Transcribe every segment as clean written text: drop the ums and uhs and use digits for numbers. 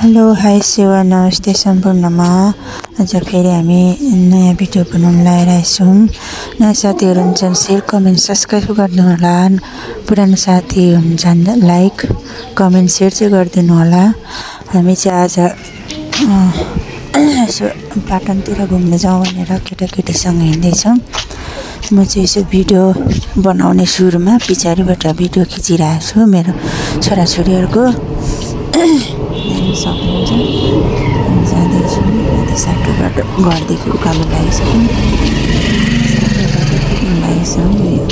Hello hi सेवा नमस्ते सम्पूर्णमा आज फेरि हामी नयाँ भिडियो बनाउन लागिरहेछौँ। नयाँ साथीहरू हुन्छन् शेयर कमेन्ट सब्सक्राइब गर्नु होला। पुरानो साथी हुन्छन् लाइक कमेन्ट शेयर चाहिँ गरिदिनु होला। हामी चाहिँ आज यसो पाटनतिर घुम्न जाउँ भनेर केटाकेटीसँग हिँड्दैछौँ। म चाहिँ यसो भिडियो बनाउने सुरुमा पछाडिबाट भिडियो खिचिरहेको छु मेरो छोराछोरीहरूको। सक्नुहुन्छ हामी जाँदैछौँ साटोबाट घरदेखि उकालो लागिसक्यौँ।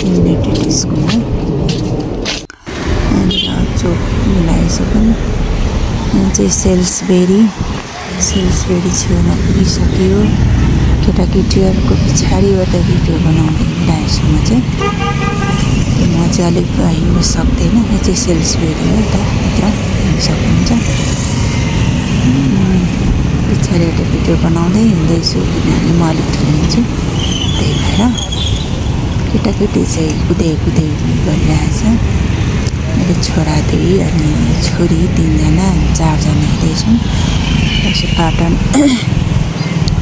युनाइटेड स्कुलमा अनि चोक लागिसक्यौँ। चाहिँ सेल्सबेरी छेउमा पुगिसक्यो। केटाकेटीहरूको पछाडिबाट भिडियो बनाउँदै हिँडिरहेको छु म चाहिँ अलिक हिँड्न सक्दैन। यो चाहिँ सेल्सबेरी हो त भित्र हिँड्न सक्नुहुन्छ। पछाडिबाट भिडियो बनाउँदै हिँड्दैछु किनभने म अलिक ठुलो हुन्छु, त्यही भएर केटाकेटी चाहिँ कुदै गरिरहेछ। मेरो छोरा 2 अनि छोरी 3 जना 4 जना हिँड्दैछौँ। यसो पाटन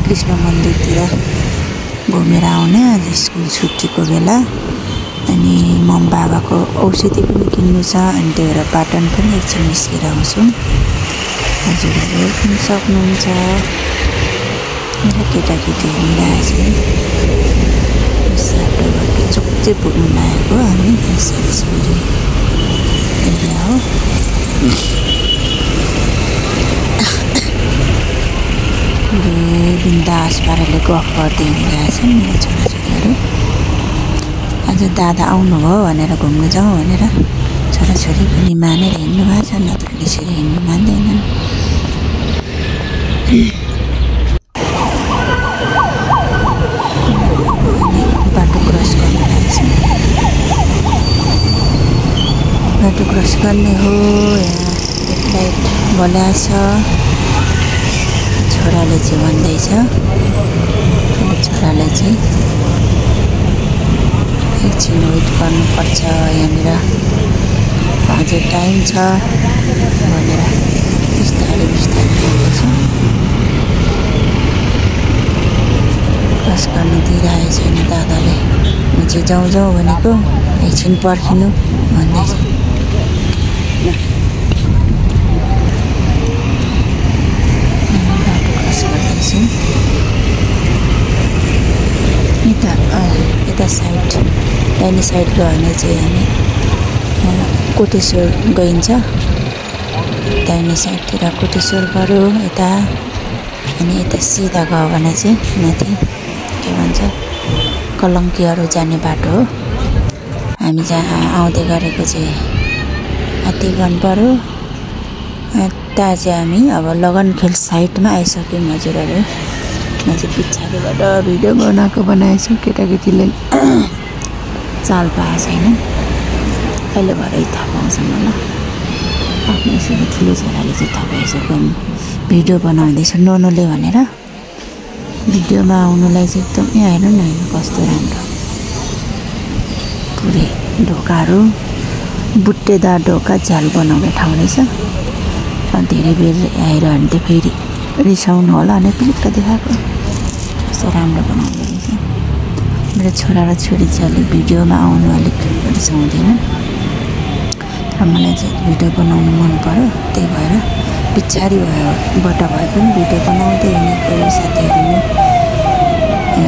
कृष्ण मन्दिरतिर घुमेर आउने आज स्कुल छुट्टीको बेला। अनि मम बाबाको औषधि पनि किन्नु छ अनि त्यही भएर पाटन पनि एकछिन निस्केर आउँछौँ। हजुरहरू हेर्नु सक्नुहुन्छ मेरो केटाकेटी हिँडिरहेछन्। साटोबाट चोक चाहिँ पुग्नु लागेको हामी सेल्सबेरी एरिया हो। बिन्दास पाराले गफ गर्दै हिँडिरहेछन् मेरो छोराछोरीहरू। आज दादा आउनुभयो भनेर घुम्न जाउँ भनेर छोराछोरी पनि मानेर हिँड्नु भएको छ, नत्र यसरी हिँड्नु मान्दैनन्। बाटो क्रस गर्नु लागेको छ। बाटो क्रस गर्ने हो। लाइट बोलाएको छ। छोराले चाहिँ भन्दैछ छोरालाई चाहिँ एकछिन वेट गर्नुपर्छ यहाँनिर अझै टाइम छ भनेर बिस्तारै जाँदैछ। क्रस गर्नु दिइरहेको छैन दादाले। म चाहिँ जाउँ भनेको एकछिन पर्खिनु भन्दैछ। बाटो क्रस गर्दैछु। यता साइड दाहिने साइड गयो भने चाहिँ हामी कोटेश्वर गइन्छ। दाहिने साइडतिर कोटेश्वर पऱ्यो यता। अनि यता सिधा गयो भने चाहिँ माथि के भन्छ कलङ्कीहरू जाने बाटो हो। हामी जहाँ आउँदै गरेको चाहिँ हात्ती वन पऱ्यो। त्यहाँ चाहिँ हामी अब लगनखेल साइडमा आइसक्यौँ हजुरहरू। म चाहिँ पछाडिबाट भिडियो बनाएको छु। केटाकेटीले चाल पाएको छैन। अहिले भरै थाहा पाउँछ मलाई। आफ्नो यसरी ठुलो छोराले चाहिँ थाहा पाइसक्यो भिडियो बनाउँदैछ नोनोले भनेर। भिडियोमा आउनुलाई चाहिँ एकदमै हेर्नु न कस्तो राम्रो। पुरै ढोकाहरू बुट्टेदार ढोका झ्याल बनाउने ठाउँ रहेछ। धेरै बेर आएर भने त फेरि रिसाउनु होला भने क्लिक्क देखाएको कस्तो राम्रो बनाउँदो रहेछ। मेरो छोरा र छोरी चाहिँ अलिक भिडियोमा आउनु अलिक रिसाउँदैन। तर मलाई चाहिँ भिडियो बनाउनु मन पर्यो, त्यही भएर पछाडिबाट भए पनि भिडियो बनाउँदै हिँडेको साथीहरू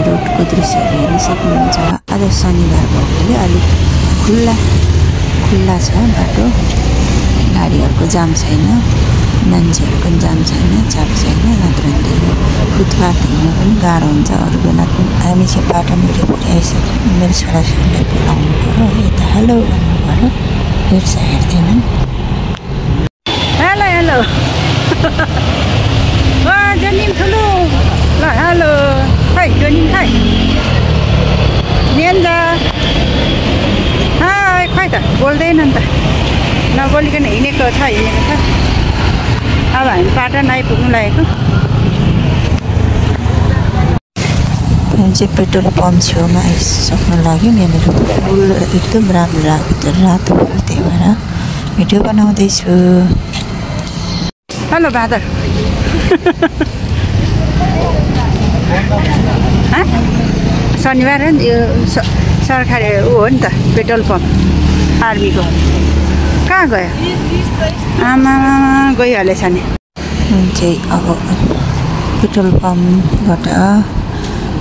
रोडको दृश्यहरू हेर्न सक्नुहुन्छ। आज शनिबार भएकोले अलिक खुल्ला छ बाटो। गाडीहरूको जाम छैन, मान्छेहरूको जाम छैन, चाप छैन। नत्र धेरै फुटपाथ हिँड्नु पनि गाह्रो हुन्छ अरू बेला। हामी चाहिँ पाटन वरिपरि आइसक्यौँ। मेरो छोराछोरीलाई बोलाउनु पऱ्यो। यता हेलो भन्नु पऱ्यो। हेर्दैनन्। हेलो जनिम ठुलो ल हेलो खै जनिम खै नेन्जा हाई खै त बोल्दैन नि त नबोलिकन हिँडेको छ। अब हामी पाटन आइपुग्नु लागेको। हामी चाहिँ पेट्रोल पम्प छेउमा आइसक्नु लाग्यौँ। यहाँनिर फुल एकदम राम्रो रातो फुल, त्यही भएर भिडियो बनाउँदैछु। हेलो बादर शनिबार यो सरकारी ऊ हो नि त पेट्रोल पम्प आर्मीको कहाँ गयो आमा गइहालेछ नि चाहिँ अब पेट्रोल पम्पबाट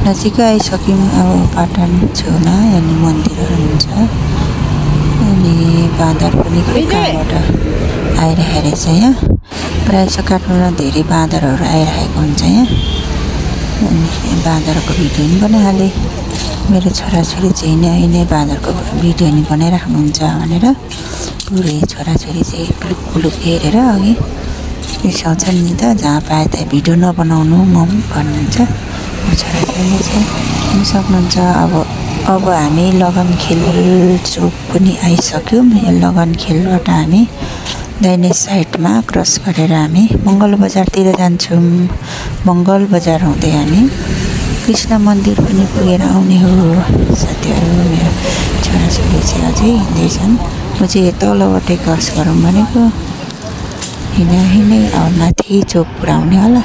नजिकै आइसक्यौँ अब पाटन छेउमा अनि मन्दिरहरू हुन्छ अनि बाँदर पनि कहाँबाट आइरहेको रहेछ यहाँ प्रायः जसो काठमाडौँमा धेरै बाँदरहरू आइरहेको हुन्छ यहाँ अनि बाँदरको भिडियो पनि बनाइहालेँ मेरो छोराछोरी चाहिँ नै बाँदरको भिडियो नि बनाइराख्नुहुन्छ भनेर पुरै छोराछोरी चाहिँ पुलुक हेरेर अघि रिसाउँछन् नि त जहाँ पाए त भिडियो नबनाउनु मम भन्नुहुन्छ छोराछोरीले चाहिँ सक्नुहुन्छ अब हामी लगन खेल चोक पनि आइसक्यौँ यो लगन खेलबाट हामी दाहिने साइडमा क्रस गरेर हामी मङ्गल बजारतिर जान्छौँ मङ्गल बजार हुँदै हामी कृष्ण मन्दिर पनि पुगेर आउने हो साथीहरू मेरो छोराछोरी चाहिँ अझै हिँड्दैछन् म चाहिँ तलबाटै क्रस गरौँ भनेको हिँडै अब माथि चोक पुऱ्याउने होला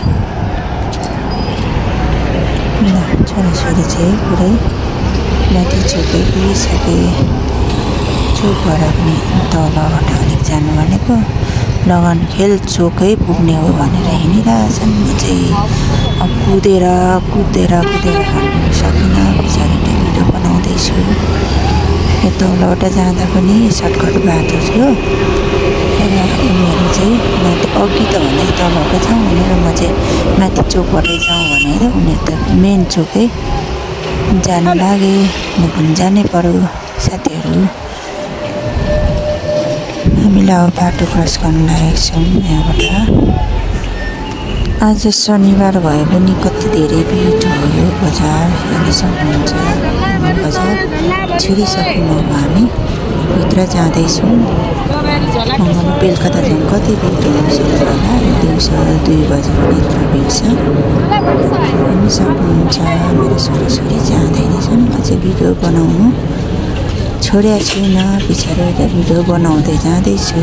छोराछोरी चाहिँ पुरै माथि चोकै पुगिसके चोकबाट पनि तलबाट अलिक जानु भनेको लगन खेल चोकै पुग्ने हो भनेर हिँडिरहेछन् म चाहिँ अब कुदेर भन्नु सकिनँ पछाडि भिडियो बनाउँदैछु यो तलबाट जाँदा पनि सर्टकट बाटो थियो र उनीहरू चाहिँ माथि अघि त भन्दै तलबाट जाउँ भनेर म चाहिँ माथि चोकबाटै जाउँ भनेर उनीहरू त मेन चोकै जानु लागे म पनि जानै पर्यो साथीहरू हामीलाई अब बाटो क्रस गर्नु लागेको छौँ यहाँबाट आज शनिबार भए पनि कति धेरै भिड भयो बजार हेर्न सक्नुहुन्छ बजार छिरिसक्यौँ अब हामी भित्र जाँदैछौँ बेलुका त झन् कति भिड हुनसक्छ होला दिउँसो 2 बजी पनि यत्रो भिड छ हेर्न सक्नुहुन्छ मेरो छोराछोरी जाँदैछन् म चाहिँ भिडियो बनाउनु छोडेको छुइनँ पछाडि भिडियो बनाउँदै जाँदैछु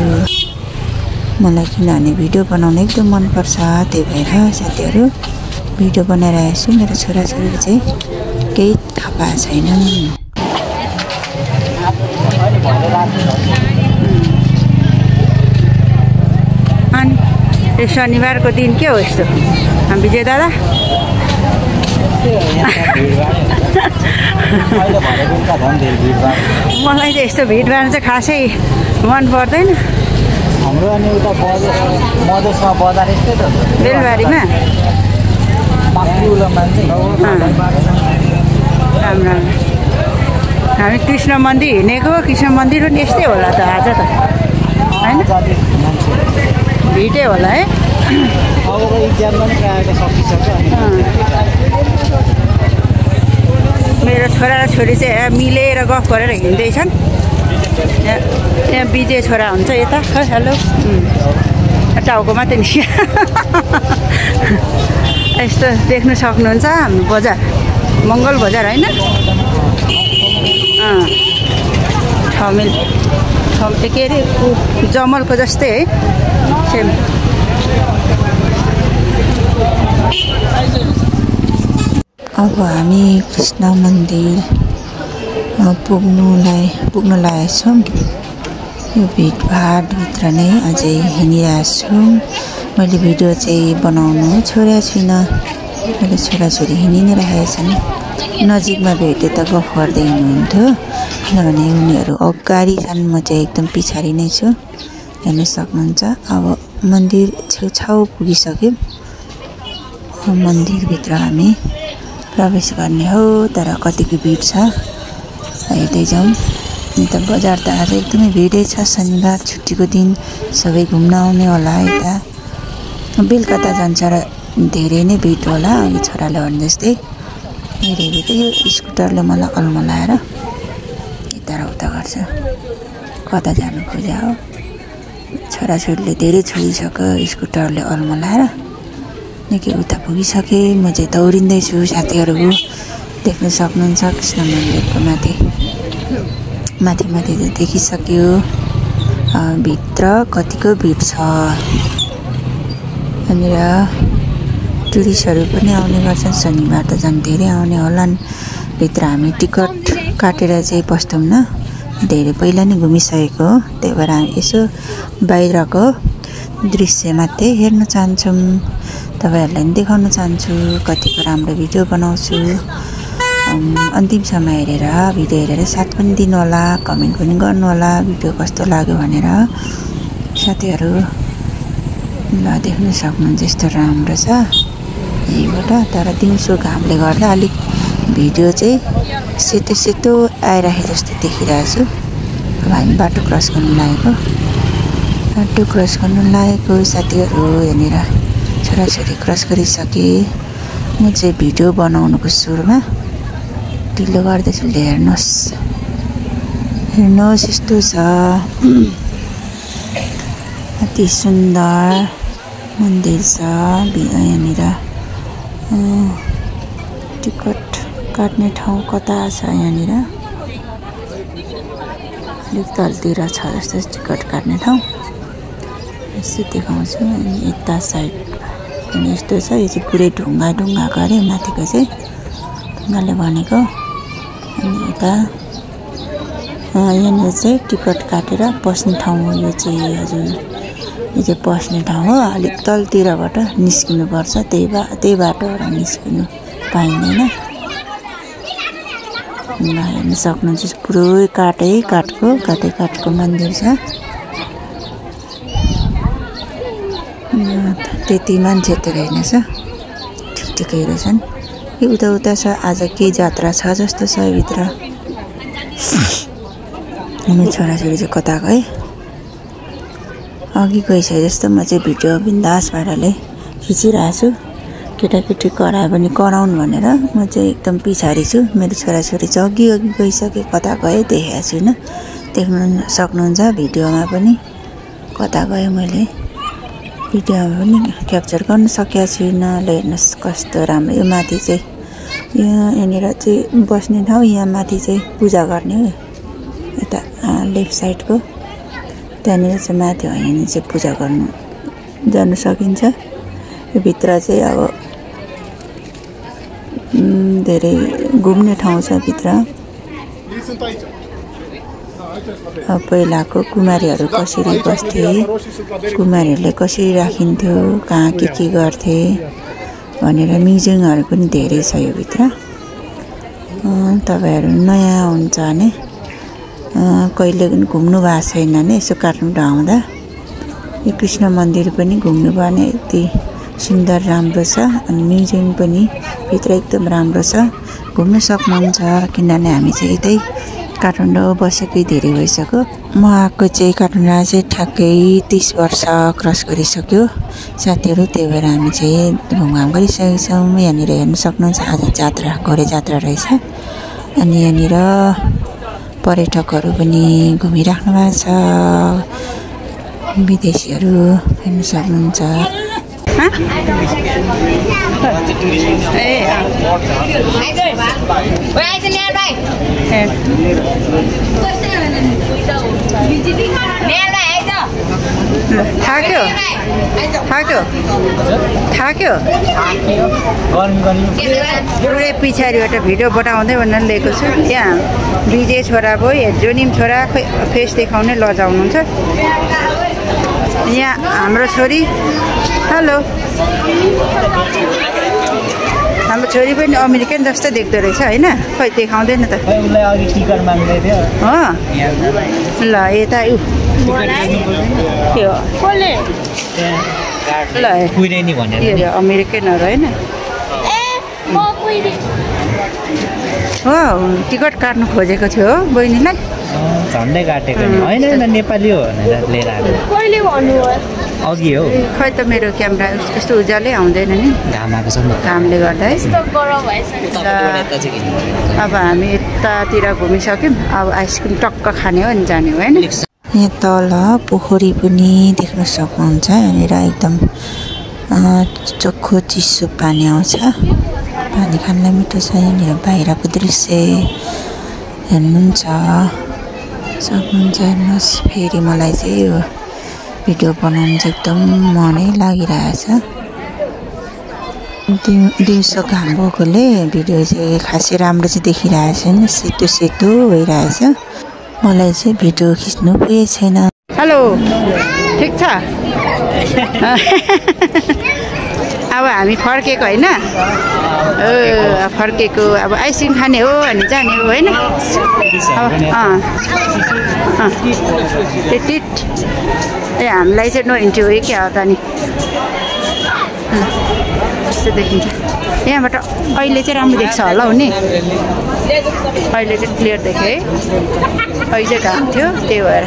मलाई किनभने भिडियो बनाउन एकदम मनपर्छ त्यही भएर साथीहरू भिडियो बनाइरहेको छु मेरो छोराछोरीले चाहिँ केही थाहा पाएको छैनन् अनि यो शनिबारको दिन के हो यस्तो विजय दादा मलाई चाहिँ यस्तो भिडभाड चाहिँ खासै मन पर्दैन हाम्रो अनि उता मधेसमा बजार यस्तै त बेलबारीमा राम्रो हामी कृष्ण मन्दिर हिँडेको कृष्ण मन्दिर पनि यस्तै होला त आज त होइन भिडै होला है अबको इक्जाम पनि प्रायः सकिसक्यो मेरो छोरा र छोरी चाहिँ मिलेर गफ गरेर हिँड्दैछन् यहाँ विजय छोरा हुन्छ यता हेलो टाउको मात्रै नि यस्तो देख्न सक्नुहुन्छ हाम्रो बजार मङ्गल बजार होइन ठमेल के अरे जमलको जस्तै है सेम अब हामी कृष्ण मन्दिर पुग्न लागेका छौँ यो भिडभाडभित्र नै अझै हिँडिरहेको छु मैले भिडियो चाहिँ बनाउनु छोडेको छुइनँ मैले छोराछोरी हिँडि नै राखेका छन् नजिकमा भेटे त गफ गर्दै हिँड्नुहुन्थ्यो किनभने उनीहरू अगाडि छन् म चाहिँ एकदम पछाडि नै छु हेर्न सक्नुहुन्छ अब मन्दिर छेउछाउ पुगिसक्यौँ मन्दिरभित्र हामी प्रवेश गर्ने हो तर कतिको भिड छ हेर्दै जाउँ नि त बजार त आज एकदमै भिडै छ शनिबार छुट्टीको दिन सबै घुम्न आउने होला यता बेलुका त जान्छ र धेरै नै भिड होला अघि छोराले भने जस्तै हेरेको त यो स्कुटरले मलाई अल्मलाएर यता र उता गर्छ कता जानु खोज्या हो छोराछोरीले धेरै छोडिसक्यो स्कुटरले अल्मलाएर निकै उता पुगिसकेँ म चाहिँ दौडिँदैछु साथीहरू देख्न सक्नुहुन्छ कृष्ण मन्दिरको माथि त देखिसक्यो भित्र कतिको भिड छ यहाँनिर टुरिस्टहरू पनि आउने गर्छन्। शनिबार त झन् धेरै आउने होलान्। भित्र हामी टिकट काटेर चाहिँ पस्दैनौँ, धेरै पहिला नै घुमिसकेको हो। त्यही भएर हामी यसो बाहिरको दृश्य मात्रै हेर्न चाहन्छौँ, तपाईँहरूलाई पनि देखाउन चाहन्छु। कतिको राम्रो भिडियो बनाउँछु। अन्तिमसम्म हेरेर भिडियो हेरेर साथ पनि दिनुहोला, कमेन्ट पनि गर्नुहोला भिडियो कस्तो लाग्यो भनेर। साथीहरू ल देख्न सक्नुहुन्छ यस्तो राम्रो छ यहीबाट। तर दिउँसो घामले गर्दा अलिक भिडियो चाहिँ सेतो सेतो आइराखे जस्तो देखिरहेको छु। अब हामी बाटो क्रस गर्नु लागेको साथीहरू। यहाँनिर छोराछोरी क्रस गरिसके। म चाहिँ भिडियो बनाउनुको सुरुमा ढिलो गर्दैछु। हेर्नुहोस् यस्तो छ, अति सुन्दर मन्दिर छ। यहाँनिर टिकट काट्ने ठाउँ कता छ? यहाँनिर अलिक तलतिर छ जस्तो टिकट काट्ने ठाउँ। यस्तो देखाउँछु। अनि यता साइड अनि यस्तो छ। यो चाहिँ पुरै ढुङ्गा गरे माथिको चाहिँ ढुङ्गाले भनेको। अनि यता यहाँनिर चाहिँ टिकट काटेर पस्ने ठाउँ हो। यो चाहिँ हजुर यो चाहिँ पस्ने ठाउँ हो। अलिक तलतिरबाट निस्किनुपर्छ, त्यही बाटोबाट निस्किनु पाइँदैन। ल हेर्न सक्नुहुन्छ पुरै काठको मन्दिर छ। त्यति मान्छे त रहेनछ, ठिकै रहेछन्। यो उता छ। आज के जात्रा छ जस्तो छ भित्र। मेरो छोराछोरी चाहिँ कता गए? अघि गइसके जस्तो। म चाहिँ भिडियो बिन्दास पाराले खिचिरहेको छु। केटाकेटी करायो भने कराउनु भनेर म चाहिँ एकदम पछाडि छु। मेरो छोराछोरी चाहिँ अघि गइसके, कता गए देखेको छुइनँ। देख्न सक्नुहुन्छ भिडियोमा पनि कता गयो। मैले भिडियोमा पनि क्याप्चर गर्न सकेको छुइनँ। ल हेर्नुहोस् कस्तो राम्रो। यो माथि चाहिँ यहाँनिर चाहिँ बस्ने ठाउँ। यहाँ माथि चाहिँ पूजा गर्ने हो। यता लेफ्ट साइडको त्यहाँनिर चाहिँ माथि हो। यहाँनिर चाहिँ पूजा गर्नु जानु सकिन्छ। यो भित्र चाहिँ अब धेरै घुम्ने ठाउँ छ भित्र। पहिलाको कुमारीहरू कसरी बस्थे, कुमारीहरूले कसरी राखिन्थ्यो, कहाँ के गर्थे भनेर म्युजियमहरू पनि धेरै छ यो भित्र। तपाईँहरू नयाँ हुन्छ भने कहिले घुम्नु भएको छैन भने यसो काठमाडौँ आउँदा यो कृष्ण मन्दिर पनि घुम्नु भयो भने यति सुन्दर राम्रो छ। अनि म्युजियम पनि भित्र एकदम राम्रो छ, घुम्न सक्नुहुन्छ। किनभने हामी चाहिँ यतै काठमाडौँ बसेकै धेरै भइसक्यो। म आएको चाहिँ काठमाडौँ चाहिँ ठ्याक्कै 30 वर्ष क्रस गरिसक्यो साथीहरू। त्यही भएर हामी चाहिँ घुमघाम गरिसकेका छौँ। यहाँनिर हेर्न सक्नुहुन्छ आज घोडे जात्रा रहेछ। अनि यहाँनिर पर्यटकहरू पनि घुमिराख्नु भएको छ, विदेशीहरू हेर्न सक्नुहुन्छ। थाक्यो पुरै पछाडिबाट भिडियो बनाउँदै भनेर लिएको छु। यहाँ विजय छोराको जोनिम छोरा फेस देखाउने लजाउनुहुन्छ। यहाँ हाम्रो छोरी, हेलो, हाम्रो छोरी पनि अमेरिकन जस्तो देख्दो रहेछ होइन? खै देखाउँदैन त हो। ल यता ल अमेरिकनहरू होइन हो। टिकट काट्नु खोजेको थियो हो बहिनीलाई। झन्डै काटेको होइन, नेपाली हो भनेर लिएर आएको। कहिले भन्नुभयो? अघि हो। खै त मेरो क्यामेरा यस्तो उज्यालै आउँदैन नि, घाम आएको छ नि, घामले गर्दा है। अब हामी यतातिर घुमिसक्यौँ। अब आइसक्रिम टक्क खाने हो अनि जाने हो होइन। यहाँ तल पोखरी पनि देख्न सक्नुहुन्छ। यहाँनिर एकदम चोखो चिसो पानी आउँछ। पानी खानलाई मिठो छ। यहाँनिर बाहिरको दृश्य हेर्नुहुन्छ सक्नुहुन्छ। हेर्नुहोस् फेरि मलाई चाहिँ यो भिडियो बनाउनु चाहिँ एकदम मनै लागिरहेछ। दिउँसो घाम भएकोले भिडियो चाहिँ खासै राम्रो चाहिँ देखिरहेको छैन, सेतो सेतो भइरहेछ। मलाई चाहिँ भिडियो खिच्नु पुगेको छैन। हेलो, ठिक छ? अब हामी फर्केको होइन, फर्केको अब आइसक्रिम खाने हो अनि जाने हो होइन। टिट ए हामीलाई चाहिँ नो इन्ट्री हो क्या हो त नि, यस्तो देखिन्छ। यहाँबाट अहिले चाहिँ राम्रो देख्छ होला हौ नि, अहिले चाहिँ क्लियर देख्यो है। अहिले चाहिँ घाम थियो त्यही भएर।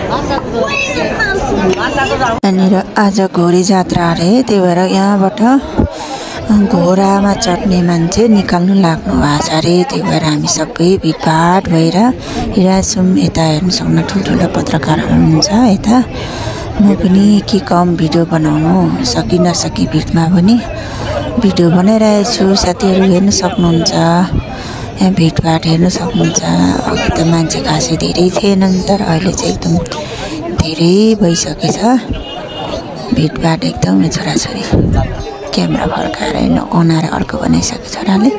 यहाँनिर आज घोडी जात्रा अरे, त्यही भएर यहाँबाट घोडामा चढ्ने मान्छे निकाल्नु लाग्नु भएको छ अरे। त्यही भएर हामी सबै भिडभाड भएर हिँडिरहेछौँ। यता हेर्नु सक्नु ठुल्ठुलो पत्रकारहरू हुनुहुन्छ यता। म पनि के कम भिडियो बनाउनु सकि नसकी भिडमा पनि भिडियो बनाइरहेको छु। साथीहरू हेर्नु सक्नुहुन्छ, यहाँ भिडभाड हेर्नु सक्नुहुन्छ। अघि त मान्छे खासै धेरै थिएनन्, तर अहिले चाहिँ एकदम धेरै भइसकेछ भिडभाड एकदम। छोराछोरी क्यामेरा फर्काएर नअनाएर अर्को बनाइसक्यो छोराले।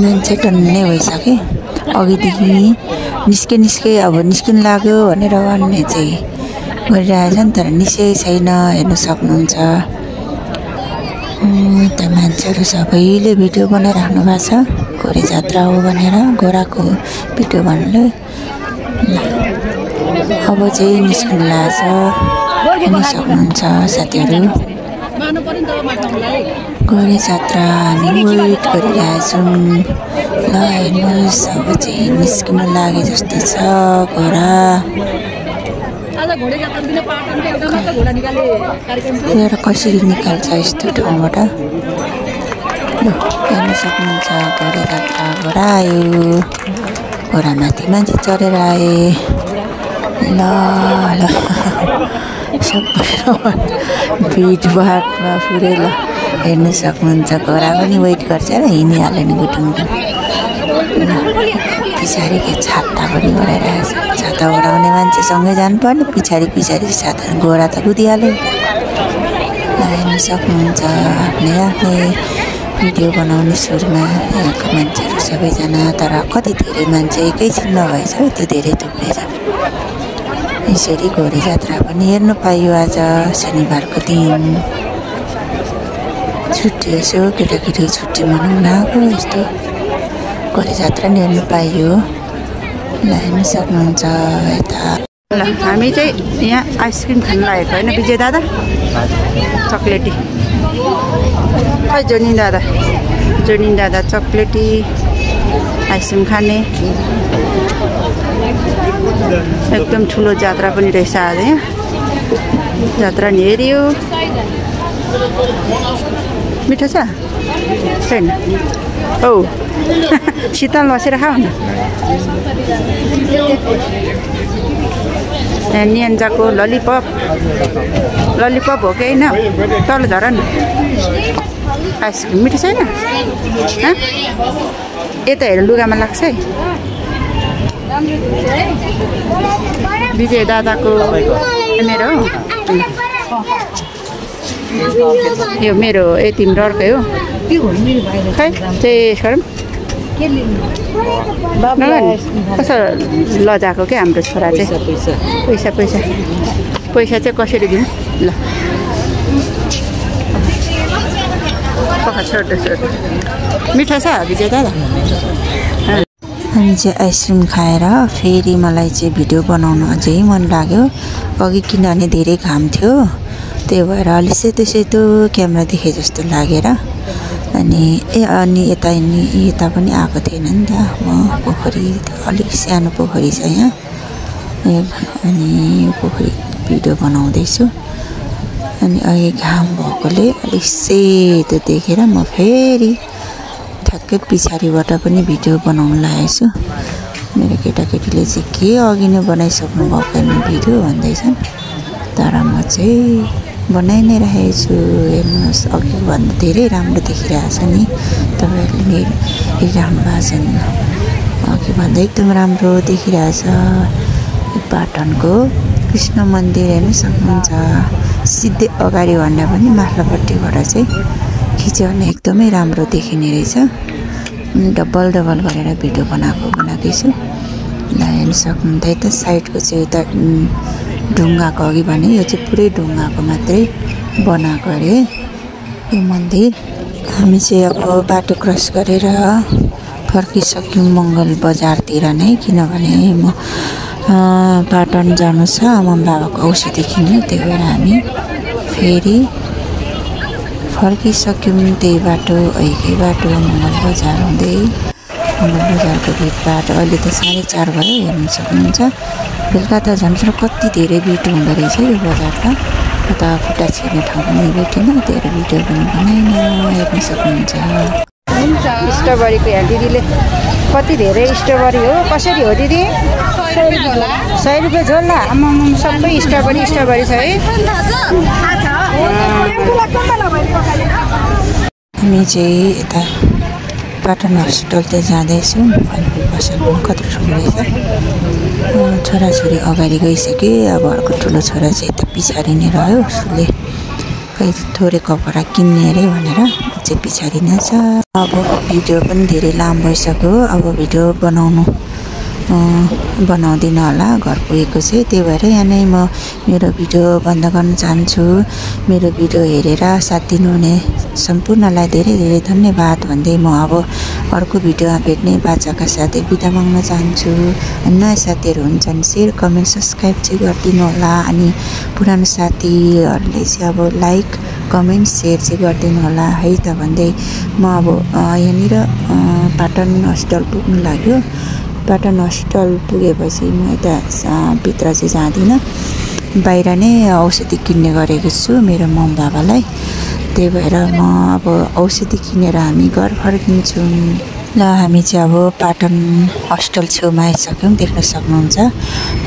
मान्छे टन्नै भइसके। अघिदेखि निस्के अब निस्किनु लाग्यो भनेर भन्ने चाहिँ गरिरहेछन्, तर निस्केकै छैन। हेर्नु सक्नुहुन्छ यता मान्छेहरू सबैले भिडियो बनाइराख्नु भएको छ। घोडी जात्रा हो भनेर घोडाको भिडियो भन्नुले अब चाहिँ निस्किनु लाग्छ। हेर्नु सक्नुहुन्छ साथीहरू, घोडी जात्रा हामी वेट गरिरहेछौँ। ल हेर्नुहोस्, अब चाहिँ निस्किनु लागे जस्तो छ घोडा। एउटा कसरी निकाल्छ यस्तो ठाउँबाट। ल हेर्नु सक्नुहुन्छ घोडी जात्रा घोडा आयो, घोडामाथि मान्छे चढेर आए। ल ल सबै भिडभाडमा पुरै। ल हेर्नु सक्नुहुन्छ घोडा पनि वेट गर्छ र हिँडिहाल्यो नि गुटुङटुङ। पछाडि के छाता पनि ओढाइरहेको छ। छाता ओढाउने मान्छेसँगै जानुपर्ने, पछाडि छाता घोडा त कुदिहाल्यो। ल हेर्नु सक्नुहुन्छ आफ्नै भिडियो बनाउने सुरुमा यहाँको मान्छेहरू सबैजना, तर कति धेरै मान्छे एकैछिनमा भएछ त्यो धेरै थुप्रै छ। यसरी घोडी जात्रा पनि हेर्नु पाइयो। आज शनिबारको दिन छुट्टी यसो केटाकेटी छुट्टी मनाउन आएको, यस्तो घोडी जात्रा नि हेर्नु पाइयो। ल हेर्नु सक्नुहुन्छ यता। ल हामी चाहिँ यहाँ आइसक्रिम खान लागेको होइन विजय दादा, चक्लेटी। खै जोनी दादा चक्लेटी आइसक्रिम खाने। एकदम ठुलो जात्रा पनि रहेछ आज यहाँ। जात्रा नि हेऱ्यो। मिठो छ छैन? औ शीतल बसेर खाऊ न। नियन्जाको ललिपप हो कि होइन? तल झर न आइसक्रिम। मिठो छैन? यता हेर लुगामा लाग्छ है। विजय दादाको मेरो यो मेरो ए तिम्रो अर्कै हो खै चाहिँ छोरा कसो लजाएको क्या हाम्रो छोरा चाहिँ। पैसा चाहिँ कसरी दिउँ? ल छोड्दै मिठो छ विजय दादा। हामी चाहिँ आइसक्रिम खाएर फेरि मलाई चाहिँ भिडियो बनाउन अझै मन लाग्यो। अघि किनभने धेरै घाम थियो, त्यही भएर अलि सेतो क्यामेरा देखे जस्तो लागेर। अनि यता पनि आएको थिएन नि त। म पोखरी अलिक सानो पोखरी छ यहाँ, अनि यो पोखरी भिडियो बनाउँदैछु। अनि अहिले घाम भएकोले अलिक सेतो देखेर म फेरि ठ्याक्कै पछाडिबाट पनि भिडियो बनाउन लागेको छु। मेरो केटाकेटीले चाहिँ के अघि नै बनाइसक्नु भएको होइन भिडियो भन्दैछन्, तर म चाहिँ बनाइ नै राखेको छु। हेर्नुहोस् अघिभन्दा धेरै राम्रो देखिरहेछ नि, तपाईँहरूले हेरिराख्नु भएको छ नि। अघिभन्दा एकदम राम्रो देखिरहेछ। पाटनको कृष्ण मन्दिर हेर्नु सक्नुहुन्छ। सिधै अगाडि भन्दा पनि माथिल्लोपट्टिबाट चाहिँ खिच्यो भने एकदमै राम्रो देखिने रहेछ। डबल गरेर भिडियो बनाएकै छु। हेर्न सक्नुहुन्छ यता साइडको चाहिँ यता ढुङ्गाको अघि भने यो चाहिँ पुरै ढुङ्गाको मात्रै बनाएको अरे यो मन्दिर। हामी चाहिँ अब बाटो क्रस गरेर फर्किसक्यौँ मङ्गल बजारतिर नै, किनभने म पाटन जानु छ मम्मी बाबाको औषधि किन्नु, त्यही भएर हामी फेरि फर्किसक्यौँ त्यही बाटो बाटो मङ्गल बजार हुँदै। मङ्गल बजारको भिडभाड अहिले त 4:30 भयो, हेर्न सक्नुहुन्छ। बेलुका त झन् कति धेरै भिड हुँदो रहेछ यो बजार त। त खुट्टा छिर्ने ठाउँ पनि भेटिनँ, धेरै भिडियो पनि बनाइन, हेर्न सक्नुहुन्छ। स्ट्रबेरीको यहाँ दिदीले कति धेरै स्ट्रबेरी हो, कसरी हो दिदी? 100 रुपियाँ झोला। आम्माम सबै स्ट्रबेरी छ है। हामी चाहिँ यता पाटन हस्पिटलतिर जाँदैछौँ। फलफुल पसल पनि कति ठुलो रहेछ। छोराछोरी अगाडि गइसके, अब अर्को ठुलो छोरा चाहिँ यता पछाडि नै रह्यो। उसले खै थोरै कपडा किन्ने अरे भनेर चाहिँ पछाडि नै छ। अब भिडियो पनि धेरै लामो भइसक्यो, अब भिडियो बनाउँदिनँ होला, घर पुगेको चाहिँ। त्यही भएर यहाँ नै म मेरो भिडियो बन्द गर्न चाहन्छु। मेरो भिडियो हेरेर साथ दिनुहुने सम्पूर्णलाई धेरै धेरै धन्यवाद भन्दै म अब अर्को भिडियोमा भेट्ने बाचाका साथै बिदा माग्न चाहन्छु। नयाँ साथीहरू हुन्छन् सेयर कमेन्ट सब्सक्राइब चाहिँ गरिदिनु होला, अनि पुरानो साथीहरूले चाहिँ अब लाइक कमेन्ट सेयर चाहिँ गरिदिनु होला है त भन्दै म अब यहाँनिर पाटन हस्पिटल पुग्नु लाग्यो। पाटन हस्पिटल पुगेपछि म यता भित्र चाहिँ जाँदिनँ, बाहिर नै औषधि किन्ने गरेको छु मेरो मम बाबालाई। त्यही भएर म अब औषधि किनेर हामी घर फर्किन्छौँ। ल हामी चाहिँ अब पाटन हस्पिटल छेउमा आइसक्यौँ, देख्न सक्नुहुन्छ।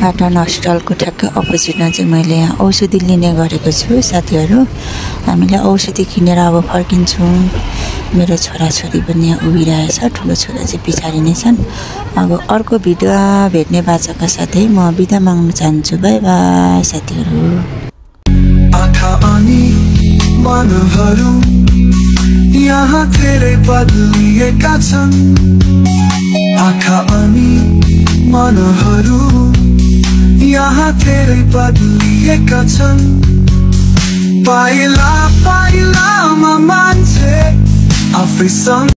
पाटन हस्पिटलको ठ्याक्कै अपोजिटमा चाहिँ मैले यहाँ औषधि लिने गरेको छु साथीहरू। हामीले औषधि किनेर अब फर्किन्छौँ। मेरो छोराछोरी पनि यहाँ उभिरहेछ, ठुलो छोरा चाहिँ पछाडि नै छन्। अब अर्को भिडियोमा भेट्ने बाचाका साथै म बिदा माग्न चाहन्छु। बाई बाई साथीहरू। आँखा अनि मनहरू यहाँ धेरै बदलिएका छन्। आँखा अनि मनहरू यहाँ धेरै बदलिएका छन्। पाइला पाइलामा मान्छे आफैसँग